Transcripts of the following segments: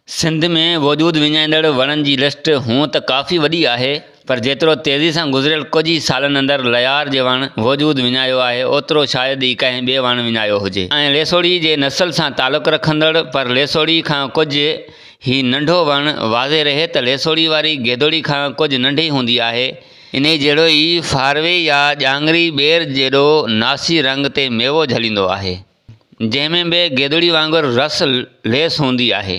سنڌ ۾ وجود وڃائيندڙ وڻن جي لسٽ هونء ته ڪافي وڏي آهي پر جيترو تيزي سان گذريل ڪجهه ئي سالن اندر ليار جي وڻ وجود وڃايو آهي اوترو شايد ئي ڪنهن ٻئي وڻ وڃايو هجي ۽ ليسوڙي جي نسل سان تعلق رکندڙ پر ليسوڙي کان ڪجهه هي ننڍو وڻ واضح رهي ته ليسوڙي واري گيدوڙي کان ڪجهه ننڍي هوندي آهي انهي جهڙو ئي فاروي يا ڄاڱري ٻير جيڏو ناسي رنگ تي ميوو جهليندو آهي. جنهن ۾ به گيدڙي وانگر رس ليس هوندي آهي،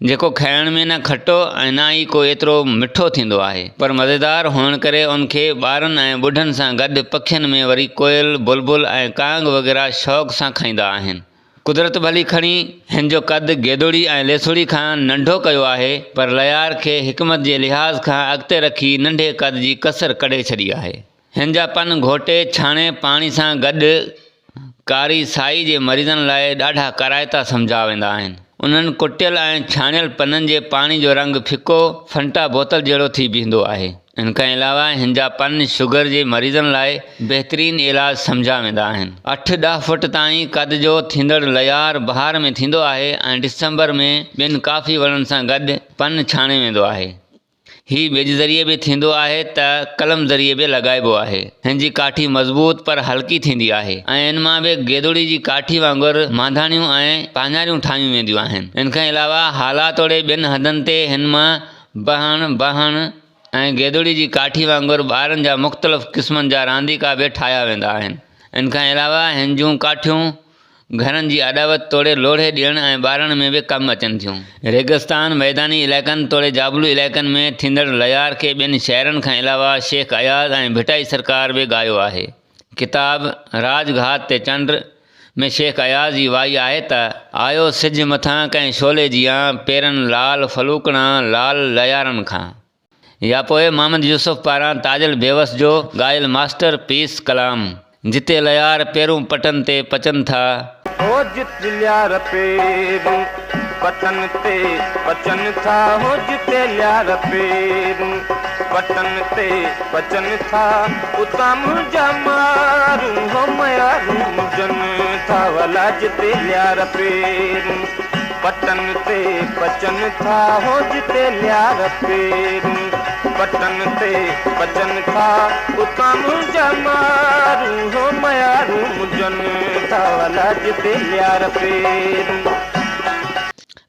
جيڪو کائڻ ۾ نه کٽو ۽ نه ئي ڪو ايترو مٺو ٿيندو آهي، پر مزيدار هئڻ ڪري ان کي ٻارن ۽ ٻڍن سان گڏ پکين ۾ وري ڪوئل، بلبل ۽ ڪانگ وغيره شوق سان کائيندا آهن. قدرت ڀلي کڻي هن جو قد گيدوڙي ۽ ليسوڙي کان ننڍو ڪيو آهي، پر ليار کي حڪمت جي لحاظ کان اڳتي رکي ننڍي قد جي ڪسر ڪڍي ڇڏي آهي. هن جا پن گهوٽي ڇاڻي پاڻي سان گڏ ڪاري سائي جي مريضن لاء ڏاڍا ڪارائتا سمجهيا ويندا آهن. انهن ڪٽيل ۽ ڇاڻيل پنن جي پاڻي جو رنگ ڦڪو فنٽا بوتل جهڙو ٿي بيهندو آهي. ان کان علاوه هن جا پن شگر جي مريضن لاء بهترين علاج سمجهيا ويندا آهن. اٺ ڏهه فوٽ تائين قد جو ٿيندڙ ليار بهار ۾ ٿيندو آهي ۽ ڊسمبر ۾ ٻين ڪافي وڻن سان گڏ پن ڇاڻي ويندو آهي. هي ٻج ذريعي به ٿيندو آهي ته قلم ذريعي به لڳائبو آهي. هن جي ڪاٺي مضبوط پر هلڪي ٿيندي آهي ۽ ان مان به گيدوڙي جي ڪاٺي وانگر مانڌاڻيون ۽ پاڃاريون ٺاهيون وينديون آهن. ان کان علاوه هالا توڙي ٻين هنڌن تي هن مان بهڻ، بهڻ ۽ گيدوڙي جي ڪاٺي وانگر ٻارن جا مختلف قسمن جا رانديڪا به ٺاهيا ويندا آهن. ان کان علاوه هن جون ڪاٺيون گهرن جي اڏاوت توڙي لوڙهي ڏيڻ ۽ ٻارڻ ۾ به ڪم اچن ٿيون. ريگستان، ميداني علائقن توڙي جابلو علائقن ۾ ٿيندڙ ليار کي ٻين شاعرن کان علاوه شيخ اياز ۽ ڀٽائي سرڪار به ڳايو آهي. ڪتاب، راڄ گهات تي چنڊ، ۾ شيخ اياز جي وائي آهي ته. آيو سج مٿان ڪنهن شعلي جيان، پيرن لال ڦلوڪڻا لال ليارن کان. يا پوء محمد يوسف پاران تاجل بيوس جو ڳايل ماسٽر پيس ڪلام، جتي ليار پيرون پٽن تي پچن ٿا. هو جتي ليار پيرون پٽن تي پچن ٿا، هو جتي ليار پيرون پٽن تي پچن ٿا، اتان منهنجا مارون هو ميارون مجن ٿا، ولا جتي ليار پيرون پٽن تي پچن ٿا، هو جتي ليار پيرون پٽن تي پچن ٿا، اتان منهنجا مارون هو ميارون مجن ٿا، ولا جتي ليار پيرون.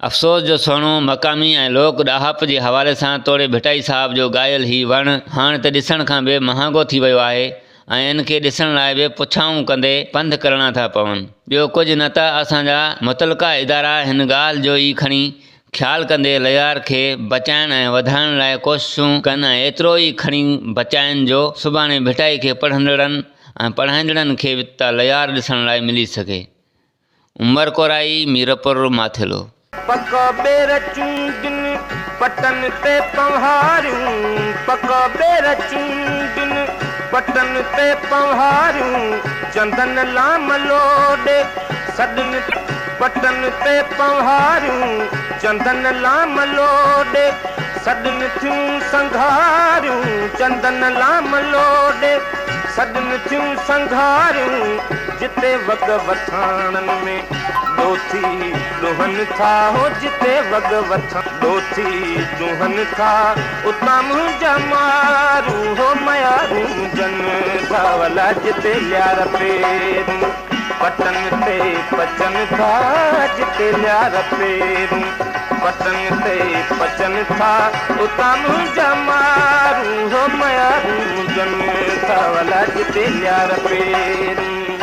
افسوس جو سهڻو مقامي ۽ لوڪ ڏاهپ جي حوالي سان توڙي ڀٽائي صاحب جو ڳايل هي وڻ هاڻ ته ڏسڻ کان به مهانگو ٿي ويو آهي ۽ ان کي ڏسڻ لاء به پڇائون ڪندي پنڌ ڪرڻا ٿا پون. ٻيو ڪجهه نه ته اسان جا متعلقه ادارا هن ڳالهه جو ئي کڻي خيال ڪندي ليار کي بچائڻ ۽ وڌائڻ لاء ڪوششون ڪن ۽ ايترو ئي کڻي بچائين جو سڀاڻي ڀٽائي کي پڙهندڙن ۽ پڙهائيندڙن کي به ته ليار ڏسڻ لاء ملي سگهي. عمر ڪورائي، ميرپور ماٿيلو. پڪ ٻير چونڊن، پٽن تي پنهاريون، پڪ ٻير چونڊن، پٽن تي پنهاريون، چندن لام لوڏي سڏن، پٽن تي پنهاريون، چندن لام لوڏي سڏن ٿيون سنگهاريون، چندن لام لوڏي سڏن ٿيون سنگهاريون، جتي وڳ وٿاڻن ۾ ڏوٿي ڏوهن ٿا، هو جتي وڳ وٿاڻن ڏوٿي ڏوهن ٿا، اتان منهنجا مارون هو ميارون جن ٿا، ولا جتي ليار پيرون پٽن تي پچن ٿا، جتي ليار پيرون پٽن تي پچن ٿا، اتان منهنجا مارون هو ميارون جن ٿا، ولا جتي ليار پيرون.